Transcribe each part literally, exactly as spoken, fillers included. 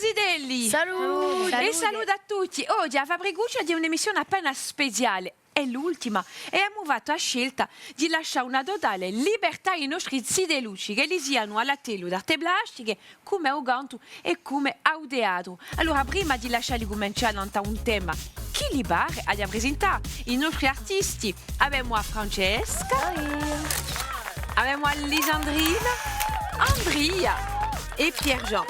Zitelli! Salute! È salute à tutti! Oghje a Fabricuccia hè un'emissione appena speciale, hè l'ultima, è emu fattu a scelta di lascià una totale libertà à i nostri zitellucci, ch'elli sianu à l'attellu d'arte plastiche, cum'è à u cantu è cum'è à u teatru. Allora, prima di lascialli cumincià nant'à un tema chì li pare, aghju da presentà i nostri artisti. Avemu à Francesca, avemu à Lisandrina, Andria è Pierre-Jean.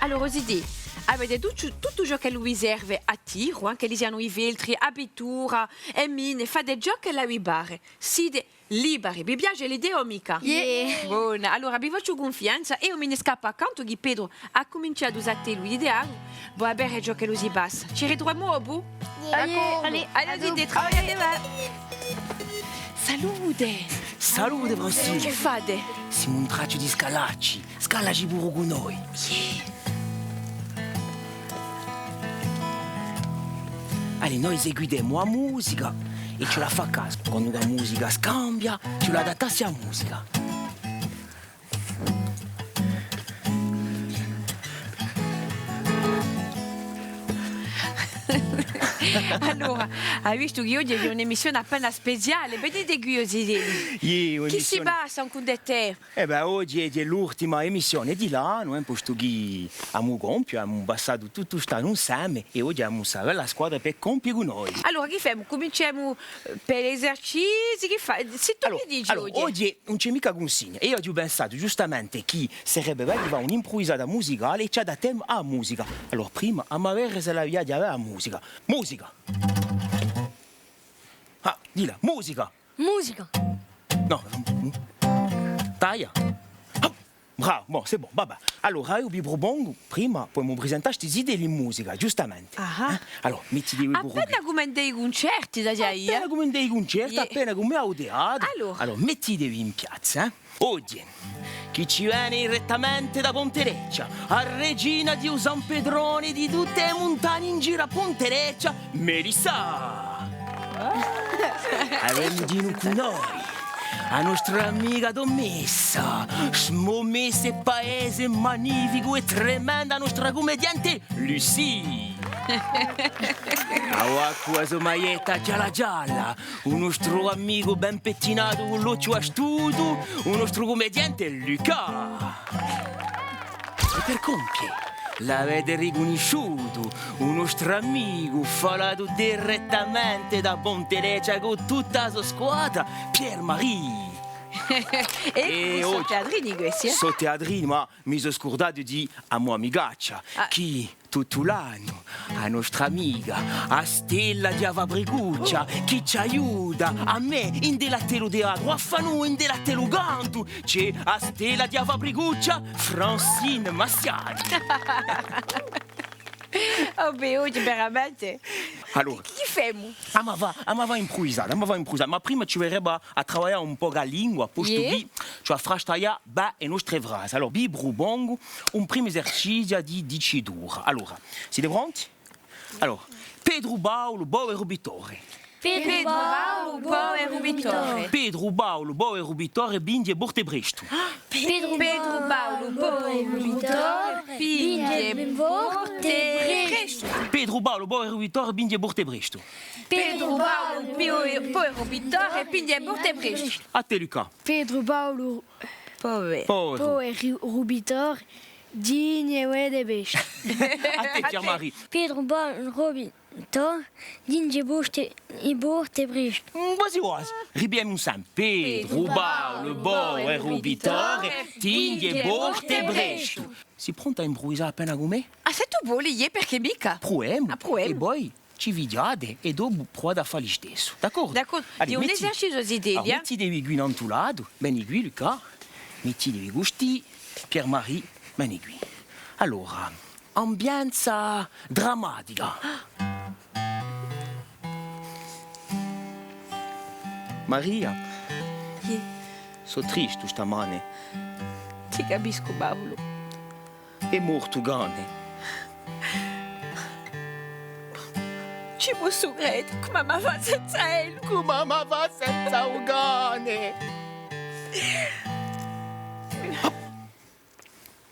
Allora, o zitè, avete tuttu, tuttu ciò ch'ellu vi serve à tiru, eh, ch'elli sianu i feltri, a pittura, e mine, fate ciò ch'ellu vi pare. Site liberi. Vi piace l'idea o micca? Iè. Bona, allora vi facciu cunfidenza, eiu mi ne scappu à cantu chì Petru hà cuminciatu u so attellu di teatru, vò à vede ciò ch'ellu si passa. Ci ritruvemu dopu? Iè. D'accordu. Allez, allez, à dopu. Travagliate bè. Salute! Salute, Francine! Chì fate? Simu in traccia di scallacci. Scallacci puru cù noi. Iè. Allez, noi seguitemu a musica è ci vole à fà casu. Quandu a musica scambia, ci vole à adattassi à a musica. Allora, ai vistu chì oghje hè un'emissione appena speciale. Venite quì, o zitelli. Iè, chì si passa incù tè? Eh bè, oghje hè, hè l'ultima emissione di l'annu, eh, postu chì emu compiu, emu passatu tuttu st'annu inseme è oghje emu sta bella squadra per compie cù noi. Allora, chì femu? Cuminciemu, eh, per l'esercizii, chì fà? Sì tù chì dici oghje? Allora, oghje ùn ci hè micca cunsigna. È eiu aghju pensatu ghjustamente chì sarebbe bellu di fà un'impruvisata musicale è ci adattemu à a musica. Allora, prima, emu à vede s'ella vi piace a musica. Musica! Ah, dilla, musica! Musica. Nò, mu-, taglia. Ah, bravu, bon, c'est bon, va bè. Allora, eiu vi prupongu, prima, pudemu presentà sti zitelli in musica, ghjustamente. Ah. Eh? Allora, mettitevi puru quì. Appena cum'è ind'è i cuncerti, da già, eh? Appena cum'è ind'è i cuncerti, iè, appena cum'è à u teatru. Allora. Allora, mettitevi in piazza, eh? Oghje, chì ci vene direttamente da Ponte Leccia, a regina di u San Petrone di tutte e muntagne in giru à Ponte Leccia, Melissa! Avemu dinù cù noi a nostra amica Tomessa, smomessa è paese magnificu è tremenda, a nostra cummediante Lucie! Avà cù a so maglietta gialla gialla, u nostru amicu ben pettinatu cù l'ochju astutu, u nostru cummediante Luca. È per compie, l'avete ricunnisciutu, u nostru amicu, falatu direttamente da Ponte Leccia cù tutta a so squadra, Pierre-Marie. È, è sò teatrini questi, eh? Sò teatrini, ma mi sò scurdatu di a mo amicaccia, ah, chì tuttu l'annu, a nostra amica, a stella di a Fabricuccia, chì ci aiuta, à mè, ind'è l'attellu teatru, à Fanù, ind'è l'attellu cantu, ci hè a stella di a Fabricuccia, Francine Massiani. Oh, bè, oghje, veramente. Allora. Chì femu? Emu à fà, emu à fà impruvisata, emu à fà impruvisata, ma prima ci vulerebbe à travaglià un pocu a lingua, postu chì ci vole à frastaglià bè e nostre frase. Allora, vi prupongu un primu eserciziu di dicitura. Allora, site pronti? Allora, Petru Paulu, poveru pittore. Petru Paulu, poveru pittore. Petru Paulu, poveru pittore, pinghje morte prestu. Petru Paulu, poveru pittore, pinghje morte prestu. Petru Paulu, poveru pittore, pinghje morte prestu. Petru Paulu, poveru pittore, pinghje morte prestu. À tè, Luca. Petru Paulu, poveru pittore, pinghje morte prestu. À tè, Pierre-Marie. Petru Paulu, poveru pittore, pinghje morte, morte prestu. Mm, quasi quasi. Ripigliemu inseme. Petru Paulu, poveru pittore, pinghje morte prestu. Sì pronta à impruvisà appena cù mè? Ah, s'è tù voli, iè, perchè micca? Pruvemu. Ah, pruvemu. È voi ci fidiate è dopu pruvate à fà listessu, d'accordu? D'accordu. Allez, un eserciziu, zitelli, eh? Mettitevi quì nantu à u latu, veni quì, Luca, mettitevi custì, Pierre-Marie, veni quì. Allora, ambienza drammatica. Maria. Iè. Sò tristu stamane. Ti capiscu, Paulu. Hè mortu u cane. Ci possu crede, cumu emu à fà senza ellu? Cumu emu à fà senza u cane?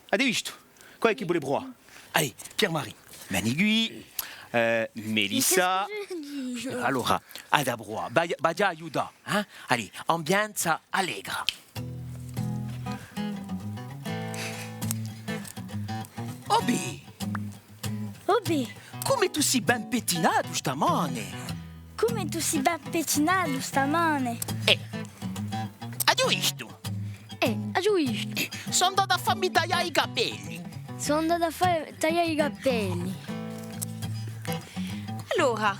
Avete vistu? Quale hè chì vole pruvà? Allez, Pierre-Marie, veni quì. Eh, Melissa. Allora, à da prova, vai, vai à aiutà, eh? Allez, ambienza allegra. Obì! Obì! Cume tù sì ben pettinatu stamane! Cume tù sì ben pettinatu stamane! Eh! Aghju vistu! Eh, aghju vistu! Eh, sò andatu à fammi taglià i capelli! Sò andatu à fa-, taglià i capelli! Allora,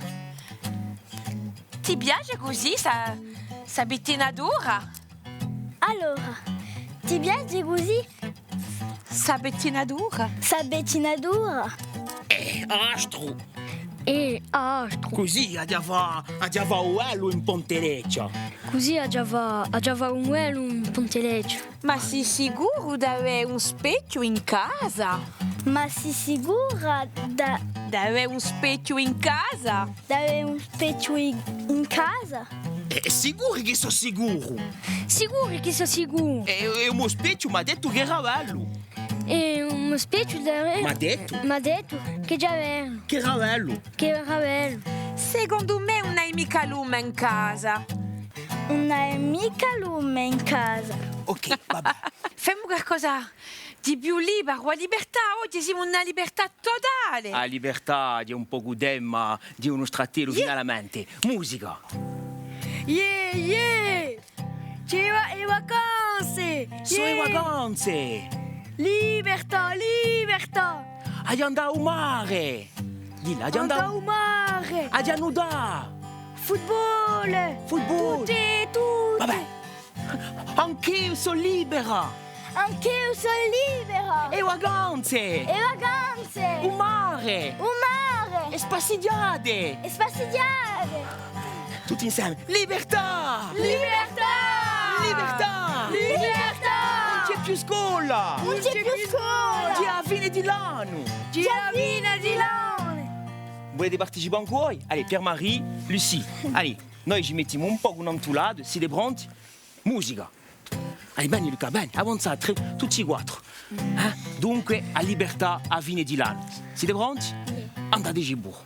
ti piace cusì, sta, sta pettinatura? Allora, ti piace cusì? Sta pettinatura? Sta pettinatura? Eh, astru! Eh, astru! Cusì aghju da fà, aghju da fà u bellu in Ponte Leccia. Cusì aghju da fà, aghju da fà u bellu in Ponte Leccia. Ma sì sicuru d'avè un spechju in casa? Ma sì sicura da... D'avè un spechju in casa? D'avè un spechju in, in casa? Eh, sicuru chì sò sicuru! Sicuru chì sò sicuru! È, è u mo spechju m'hà dettu ch'era bellu! È u mo spechju m'hà dettu ch'era bellu! Ch'era bellu! Ch'era bellu! Secondu mè ùn hai micca lume in casa! Ùn hai micca lume in casa! Ok, va bè. Femu qualcosa di più liberu, a libertà, oghje simu in una libertà totale! A libertà hè un pocu u tema di u nostru attellu, finalmente. Musica! Iè, iè! Ci hè e vacanze! Sò e vacanze! Libertà, libertà! Aghju da andà à u mare! Dilla, aghju da andà à u mare! Aghju da nutà! Football! Football! Tutti, tutti! Vabbè! Anch'eiu sò libera! Anch'eiu sò libera! E vacanze! E vacanze! U mare! U mare! E spassighjate! E spassighjate! Tutti inseme! Libertà! Libertà! Libertà! Libertà! Ùn ci hè più scola! Ùn ci hè più scola! Ghjè a fine di l'annu! Ghjè a fine di l'annu! Vulete participà ancu voi? Allez, Pierre-Marie, Lucie. Allez, noi ci mettimu un pocu nantu à l'altru, site pronti? Musica! Allez, bè, Luca, bè, avanzate, tutti quattru. Eh? Dunque, a libertà à fine di l'annu. Site pronti? Iè. Andateci puru.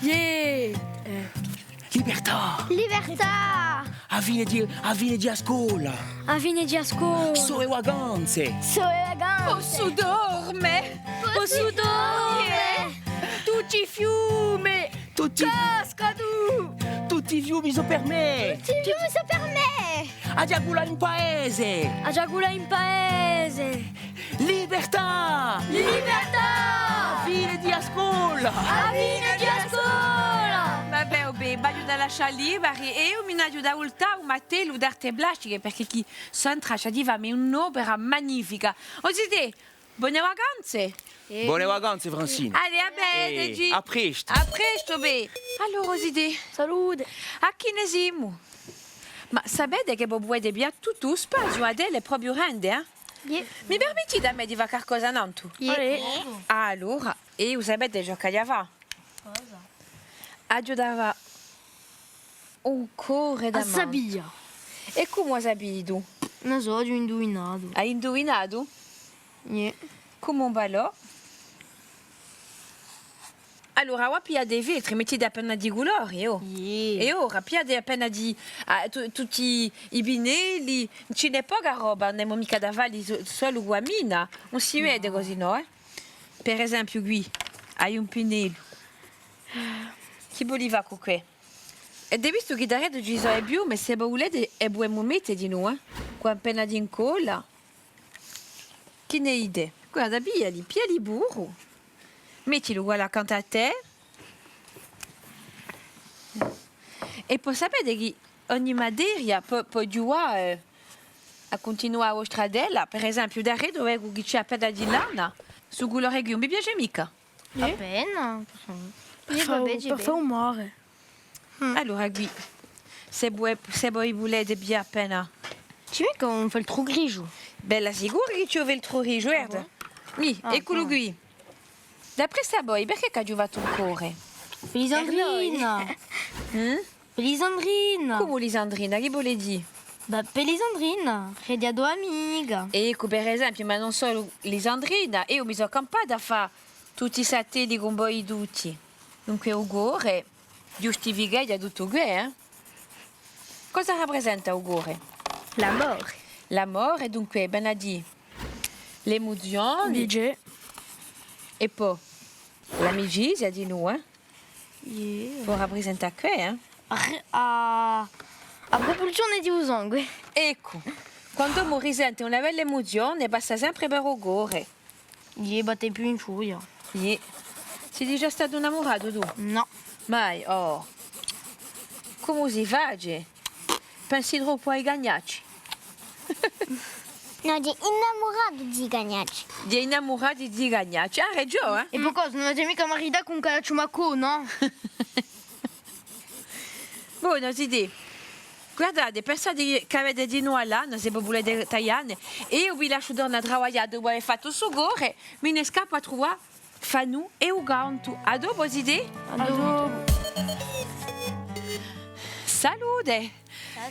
Iè! Eh. Libertà! Libertà! À fine di, à fine di a scola! À fine di a scola! Sò e vacanze! Sò e vacanze! Possu dorme! Possu dorme! Tutti i fiumi! Tutti... Casca tù! Tutti i fiumi sò per mè! Tutti i fiumi sò per mè! Aghju da culà in paese! Aghju da culà in paese! Libertà! Libertà! Fine di a scola! A fine di a scola! Vabbè, o bè, v'aghju da lascià liberi, eiu mi n'aghju da vultà à u mo attellu d'arte plastiche, perchè chì sò in traccia di fà mi un'opera magnifica. O zitè, bone vacanze! Bone vacanze, Francine! Allez, à vedeci! À prestu! À prestu, bè! Allora, o zitè. Salute! À chì ne simu? Ma sapete chì vo pudete piglià tuttu u spaziu, a tela hè propiu grande, eh? Iè. Mi permettite à mè di fà qualcosa nantu? Iè. Allora, eiu sapete ciò ch'aghju da fà? Cosa? Aghju da fà un core da... A sapia. È cumu a sapitu? Ùn la sò, aghju induvinatu. Hai induvinatu? Iè. Cumu un ballò? Allora, avà pigliate i feltri, mettite appena di culori, oh. Iè. È ora, pigliate appena di, ah, tu-, tutti i pinnelli, ci n'hè poca roba, ùn emu micca da falli so-, solu cù a mina, ùn si vede cusì, nò, eh? Per esempiu, quì, hai un pinnellu. Chì voli fà cù què? È avete vistu chì daretu ci sò e piume, s'è vo vulete, e pudemu mette dinù, eh? Cù appena d'incolla. Chì ne dite? Guarda, pigliali, pigliali puru. Mettilu quallà accantu à tè. È po sapete chì ogni materia pò, pò ghjuvà, eh, à cuntinuà a vostra tela. Per esempiu, daretu vecu chì ci hè appena di lana, stu culore quì ùn mi piace micca. Appena. Per fà, per fà u mare. Allora, quì, s'è vo, s'è vo vulete piglià appena. Ci vede chì ùn fà u feltru grisgiu. Bella sicura chì ci vede u feltru grisgiu, guarda. Mì, ecculu quì. D'appressu à voi, perchè ch'aghju fattu un core? Pè Lisandrina. Mm? Pè Lisandrina. Cumu Lisandrina? Chì vole dì? Bè, pè Lisandrina, chì hè a to amica. Eccu, per esempiu, ma ùn solu Lisandrina, eiu mi sò campata à fà tutti i satelliti cun voi tutti. Dunque, u core, ghjustificheghja tuttu què, eh? Cosa rappresenta u core? L'amore. L'amore, dunque, vene à dì l'emuzione. Dice. È po l'amicizia dinù, eh? Iè. Pò rappresentà què, eh? A, a, a prupulsione di u sangue. Eccu, quand'omu risente una bella emuzione, passa sempre per u core. Iè, batte più in furia. Iè. Sì digià statu innamuratu tù? Nò. Mai? Oh. Cumu si face? Pensi troppu à i cagnacci. Nò, ghjè innamuratu di i cagnacci. Ghjè innamuratu di i cagnacci. Hà ragiò, eh? È po cosa, ùn t'hè micca maritatu cù un cagnacciu maccò, nò? Bonu, zitè. Guardate, pensate chì avete dinù à l'annu, s'è vo vulete taglià ne. È eiu vi lasciu tornà à travaglià dopu avè fattu stu core, mi ne scappu à truvà Fanù è u cantu. À dopu, zitè. À dopu. Salute.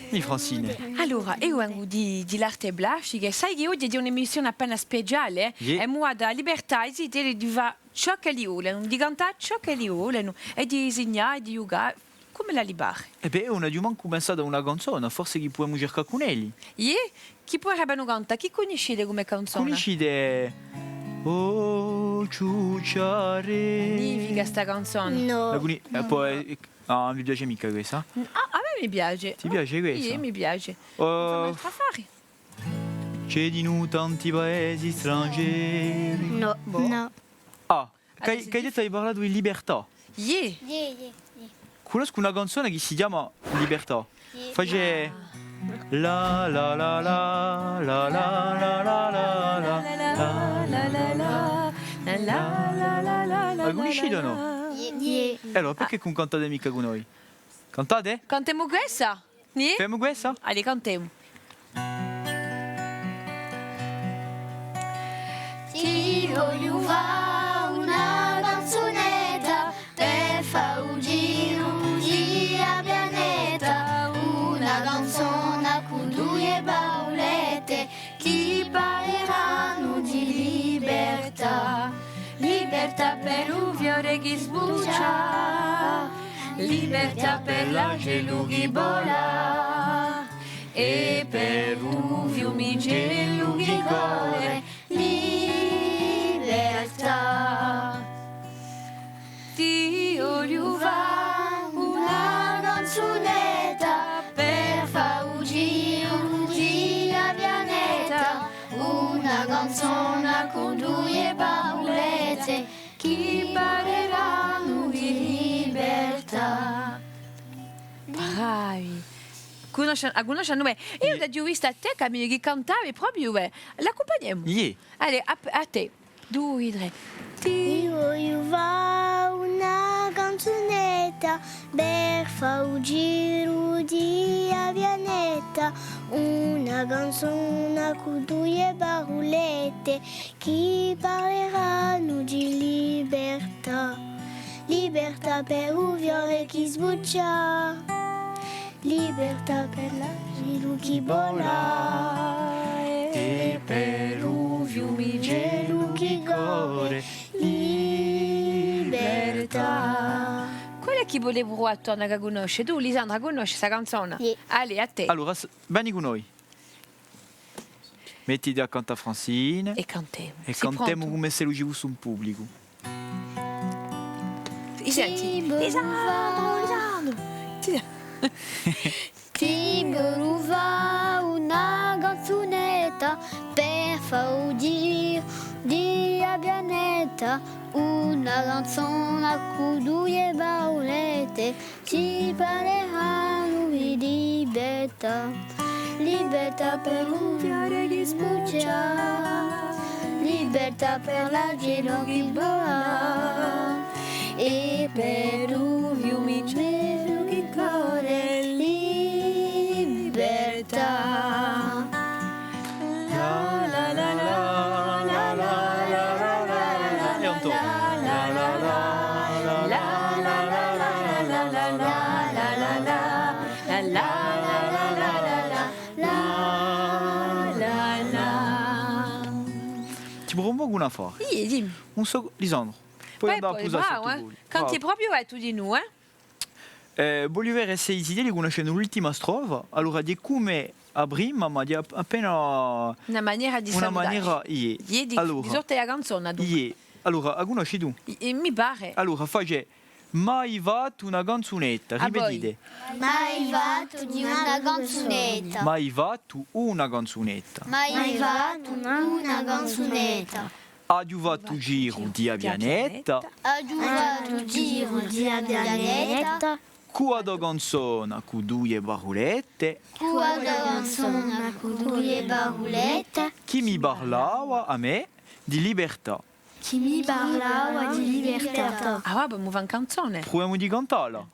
Mì, Francine. Allora, eiu vengu di, di l'arte plastica, è sai chì oghje hè un'emissione appena speciale, eh? Iè. Emu datu a libertà à i zitelli di fà ciò ch'elli volenu, di cantà ciò ch'elli volenu, è di disegnà, è di ghjucà, cum'è li pare. È bè, eiu ùn aghju mancu pensatu à una canzona, forse chì pudemu circà cun elli. Iè? Chì puderebbenu cantà? Chì cunniscite cum'è canzona? Cunniscite O ciucciarè? Magnifica sta canzona. Nò. La cunni-, eh, nò, poi, nò. Eh, ah, mi piace micca questa. Ah, à mè mi piace. Ti piace questa? Iè, mi piace. Oh. Insomma, fa fare. Ci hè dinù tanti paesi strangeri. Nò. Boh. Nò. Ah, chì hai, chì hai dettu, hai parlatu di libertà. Iè. Iè, iè, iè. Cunnoscu una canzona chì si chjama Libertà. Iè. Face la la la la. La cunniscite o nò? Iè. Iè. È allora, perchè ùn cantate micca cù noi? Cantate? Cantemu quessa? Nì? Femu quessa? Allez, cantemu. Ti vogliu fà una canzunetta per fà u giru di a pianeta, una canzona cù duie paulette chì parleranu di libertà. Libertà per u fiore chì sbuccia, libertà per l'acellu chì vola, è per u fiumicellu chì corre, libertà. Ti vogliu fà una canzunetta per fà u giru di a pianeta, una canzona cù duie paulette chì parleranu di libertà. Bravi! Cunnosce, a cunnosce à nome. Eiu t'aghju vistu à tè, Camillu, chì cantavi propiu, eh. L'accumpagnemu? Iè. Allez, à, à tè. Dui, trè. Ti vogliu fà una canzunetta per fà u giru di a pianeta, una canzona cù duie paulette chì parleranu di libertà. Libertà per u fiore chì sbuccia, libertà per l'acellu chì vola, è per u fiumicellu chì corre, libertà. Quale hè chì vole pruvà à turnà, chì a cunnosce? Tù, Lisandra, a cunnosci sta canzona? Iè. Allez, à tè. Allora, s-, veni cù noi. Mettiti accantu à Francine. È cantemu. È cantemu cum'è s'ellu ci fussi un publicu. I senti? Lisandru, Lisandru! Ti vogliu fà una canzunetta per fà u giru di a pianeta, una canzona cù duie paulette chì parleranu di libertà. Libertà per u fiore chì sbuccia, libertà per l'acellu chì vola, è per u fiumicellu chì corre, libertà. È un tò. Ti propongu un affare. Iè, dimmi. Ùn sò, Lisandru, Poi andà à pusà sottu, bravu, eh. Canti propiu tù dinù, eh? Eh, vogliu vede s'è i zitelli cunniscenu l'ultima strofa. Allora, hè cum'è a prima, ma hè ap-, appena una manera di salutà. Una manera, iè. Iè, di, allora, di sorte a canzona, dunque. Iè. Allora, a cunnosci tù? I-, eh, mi pare. Allora, face: M'hai fattu una canzunetta, ripetite. M'hai fattu una canzunetta. M'hai fattu una canzunetta. M'hai fattu una canzunetta. Aghju fattu u giru di a pianeta. Aghju fattu u giru di a pianeta. Cù a to canzona, cù duie parulette. Cù a to canzona, cù duie parulette. Chì mi parlava à mè di libertà. Chì mi parlava di libertà. Ah, và bè, emu à fà una canzona. Pruvemu di cantalla.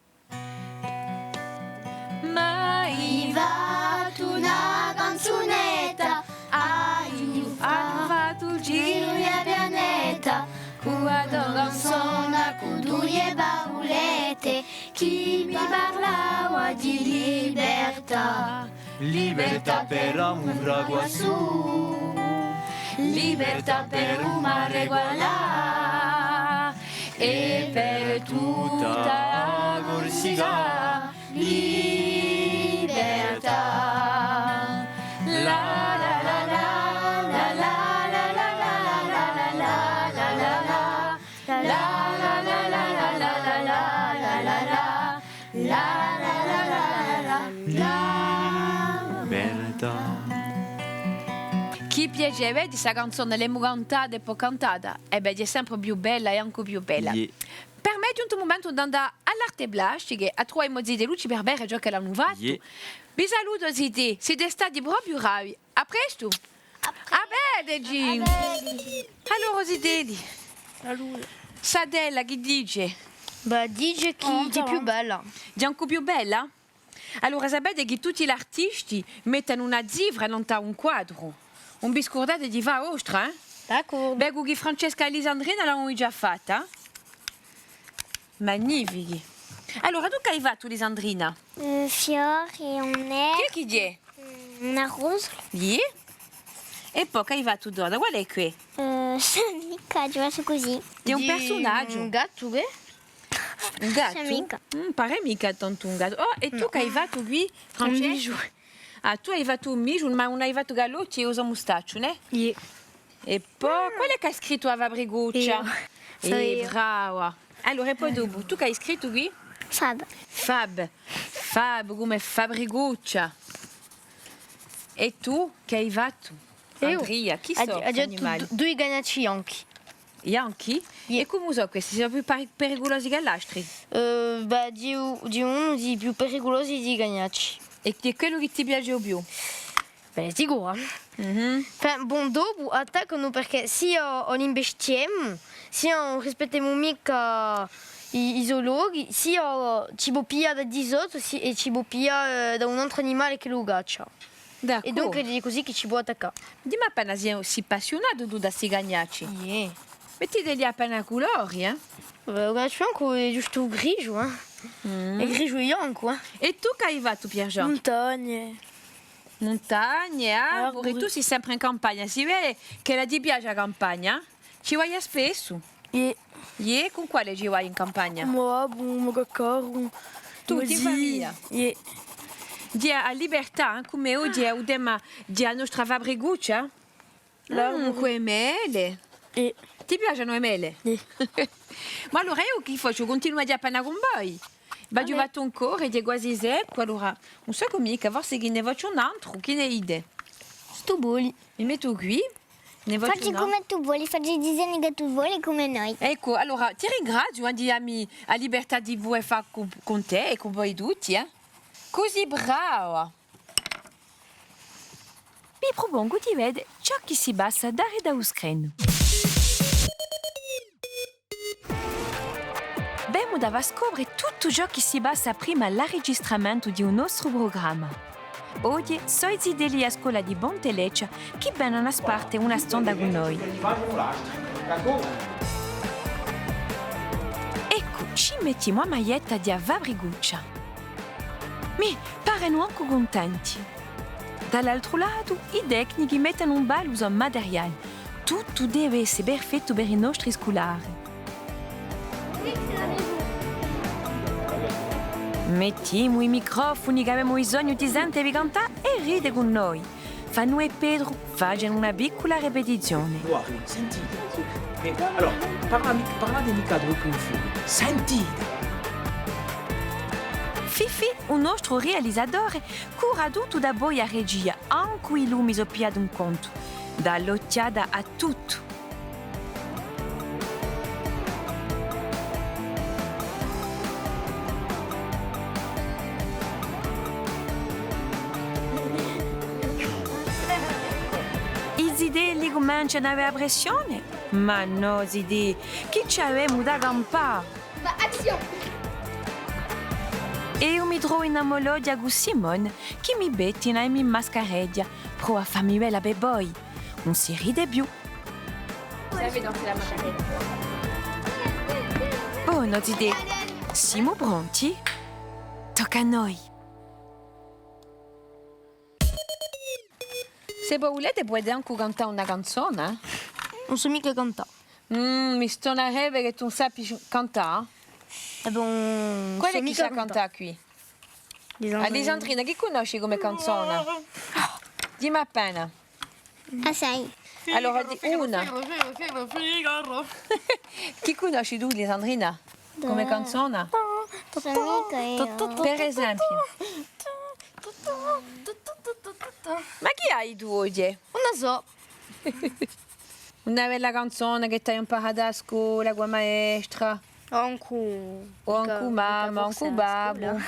M'hai fattu una canzunetta, aghju fattu u giru di a pianeta, cù a to canzona, cù duie parulette, chì mi parlava di libertà. Libertà per a mufra quassù, libertà per u mare quallà, è per tutta a Corsica, libertà. La, la, la, la. Libertà. Chì piacè, vedi, sta canzona l'emu cantata è po cantata. È bè, hè sempre più bella è ancu più bella. Iè. Per mè hè ghjuntu u mumentu d'andà à l'arte plastiche, à truvà i mo zitellucci per vede ciò ch'elli anu fattu. Iè. Vi salutu, zitè, site stati propiu bravi. À prestu! À prestu! À vedeci! À vedeci! Allora, zitelli. Allora. Sta tela chì dice? Bè, dice chì hè più bella. Hè ancu più bella? Allora, sapete chì tutti l'artisti mettenu una zifra nant'à un quadru. Ùn vi scurdate di fà a vostra, eh? D'accordu. Vecu chì Francesca è Lisandrina l'anu digià fatta. Magnifichi. Allora, tù ch'hai fattu, Lisandrina? Eh, fiori, un... Chì hè, chì hè? Mm, una rosa. Iè? È po ch'hai fattu, Dora? Quale hè què? Eh, sò micca, aghju fattu cusì. Hè un persunagiu. Un gattu, què? Un gattu? Sò micca. Mm, pare micca tantu un gattu. Oh, è tù ch'hai fattu quì, Francesca? Un bijou. Ah, tù hai fattu un bijou, ma ùn hai fattu chè l'ochji è u so mustacciu, nè? Iè. È po, quale hè chì hà scrittu a fabricuccia? Eiu. Eh, brava. Allora, è po dopu, tù ch'hai scrittu quì? Fab. Fab. Fab, cum'è fabricuccia. È tù ch'hai fattu? Eiu? Andria, chì sò st'animali? Aghju fattu du-, dui cagnacci bianchi. Bianchi? Iè. È cumu sò questi? Sò più pari-, periculosi chè l'altri? Eh, bè, di u-, di unu di i più periculosi di i cagnacci. È chì hè quellu chì ti piace u più? Bè, sicuru. Mhm. Enfin, bon, dopu attaccanu perchè sia ùn li imbestiemu, sia ùn rispettemu micca i, i so lochi, sia ci pò piglià da di sottu, si-, è ci pò piglià, eh, da un antru animale chì lu caccia. D'accordu. È dunque hè cusì chì ci pò attaccà. Dimmi appena, sì, sì appassiunatu tù da sti cagnacci? Iè. Mettiteli appena culori, eh? Bè, u cagnacciu biancu hè ghjustu grigiu, eh? Mm. Hè grigiu è biancu, eh? È tù ch'hai fattu, Pierre-Jean? Muntagne. Muntagne, arburi. Arburi. Tù sì sempre in campagna, si vede ch'ella ti piace a campagna? Ci vai spessu? Iè. Iè, cun quale ci vai in campagna? Cù u mo babbu, u mo caccaru, tutti in famiglia. Iè. Di a libertà, cum'è oghje hè u tema di a nostra fabricuccia? Mm, cù e mele. Iè. Ti piacenu e mele? Iè. Ma allora eiu chì facciu? Cuntinueghju appena cun voi. V'aghju fattu un core, hè quasi seccu, allora, ùn sò micca, forse chì ne facciu un antru, chì ne dite? Stu voli. Mi mettu quì, ne facciu un antru. Faci cum'è tù voli, faci i disegni chì tù voli, cum'è noi. Eccu, allora, ti ringraziu, eh, di dà mi a libertà di pudè fà cun, cun tè è cun voi tutti, eh. Cusì brava! Vi prupongu di vede ciò chì si passa daretu à u screnu. Avemu da fà scopre tuttu ciò chì si passa prima à l'arregistramentu di u nostru prugramma. Oghje sò i zitelli di a scola di Ponte Leccia chì venenu à sparte una stonda cù noi. Eccu, ci mettimu a maglietta di a Fabricuccia. Mì, parenu ancu cuntenti. Da l'altru latu, i tecnichi mettenu in ballu u so materiale. Tuttu deve esse perfettu per i nostri sculari. Mettimu i microfuni chì avemu bisognu di sentevi cantà è ride cù noi. Fanu è Petru facenu una piccula ripetizione. Guarda, sentite. Eh, allora, parla mi-, parlate micca troppu in fondu. Sentite! Fifi, u nostru realizatore, cura tuttu dapoi a regia, ancu i lumi sò pigliati in contu. Dà l'ochjata à tuttu. I zitelli cumencianu à avè a pressione? Ma nò, zitè, chì ci avemu da campà? Ma azione! Eiu mi trovu in a mo loggia cù Simone, chì mi pettina è mi mascareghja, prova à fà mi bella per voi. Ùn si ride più. Bonu, zitè, simu pronti? Tocca à noi. S'è vo vulete, pudete ancu cantà una canzona, eh? Ùn sò micca cantà. Mm, mi stonarebbe chì tù ùn sappi cantà. Eh bon, quale hè chì sà cantà quì? Lisandrina. Ah, Lisandrina, chì cunnosci cum'è canzona? Dimmi appena. Assai. Allora, di una. Chì cunnosci tù, Lisandrina? Cum'è canzona? Sò micca eiu. Per esempiu. Ma chì hai tù oghje? Ùn la sò. Una bella canzona chì t'hai amparatu à a scola, cù a maestra. O ancu, o ancu mamma, o ancu babbu.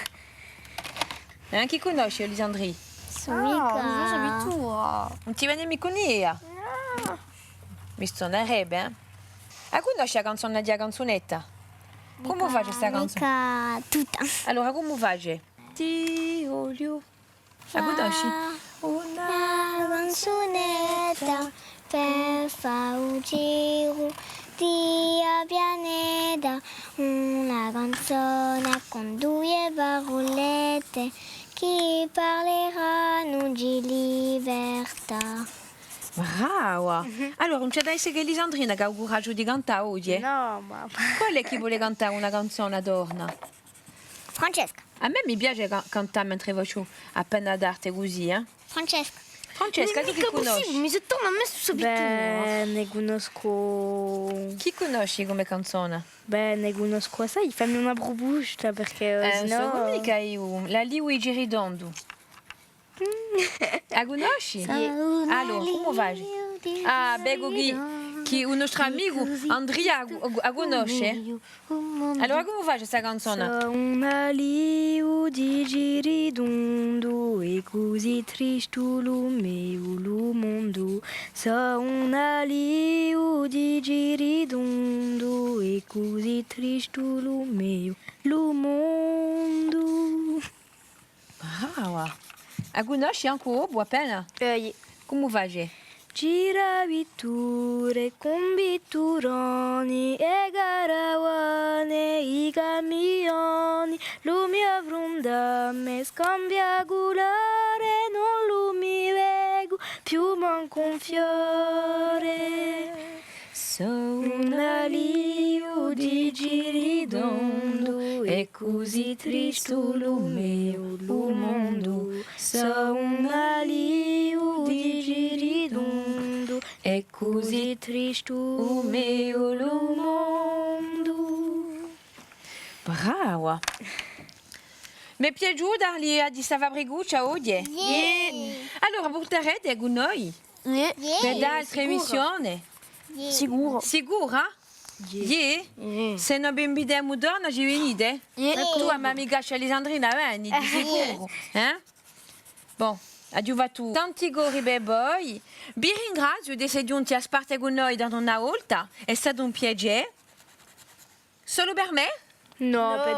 Eh, chì cunnosci, Lisandrì? Sò micca. Ah, ùn sò micca. Ùn ti vene micca un'idea? Nò. Mi stonarebbe, eh? A cunnosci a canzona di a canzunetta? Cumu face sta canzona? Micca tutta. Allora, cumu face? Ti vogliu. A cunnosci? Una canzunetta per fà u giru di a pianeta, una canzona cù duie parulette chì parleranu di libertà. Brava! Allora, ùn ci hè da esse chè Lisandrina chì hà u curagiu di cantà oghje, eh? Nò, mamma. Quale hè chì vole cantà una canzona torna? Francesca. À mè mi piace ca-, cantà mentre facciu appena d'arte cusì, eh. Francesca. Francesca, tù chì cunnosci? Mi sò torna messu subito. Bè, ne cunnoscu. Chì cunnosci cum'è canzona? Bè, ne cunnoscu assai, fammi una prupusta, perchè, eh, sinnò... Ùn sò micca eiu, l'alivu di Giritondu. A cunnosci? Iè. Allora, cumu face? Ah, vecu chì, chì u nostru amicu Andria a, a cunnosce. Allora, cumu face sta canzona? Brava! A cunnosci ancu vo, appena? Eh, iè. Cumu face? Brava! M'hè piaciuta l'idea di sta fabricuccia oghje? Iè. Allora, vultarete cù noi? Iè. Per d'altre emissione? Iè. Sicuru. Sicura? Iè. Iè? Iè. S'è no vi invitemu torna, ci venite? Iè. Tù, a m'amica Lisandrina, veni, di sicuru. Eh? Bon, aghju fattu tanti cori per voi. Vi ringraziu d'esse ghjunti à sparte cù noi torna una volta. Hè statu un piacè. Solu per mè? Nò, per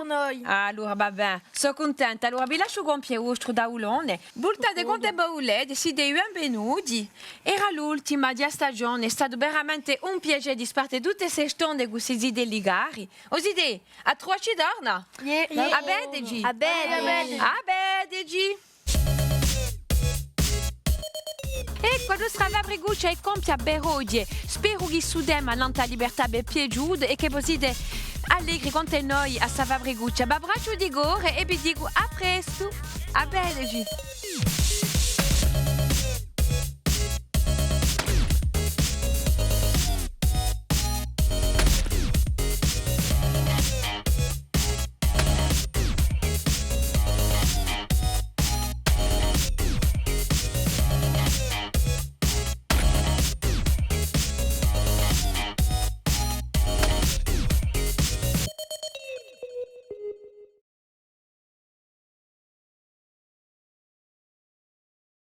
noi. Allora, va bè, sò cuntenta. Allora, vi lasciu compie u vostru taulone. Vultate quandu vo vulete, site i benvenuti. Era l'ultima di a stagione, hè statu veramente un piacè di sparte tutte ste stonde cù sti zitelli cari. O zitè, à truvacci torna! Iè. À vedeci! À vedeci! À vedeci! Eccu, a nostra fabricuccia hè compia per oghje. Speru chì stu tema nant'à a libertà v'hè piaciutu è chì vo site Allegri quant'è noi à sta Fabricuccia, v'abbracciu di core è vi dicu à prestu. À vedeci!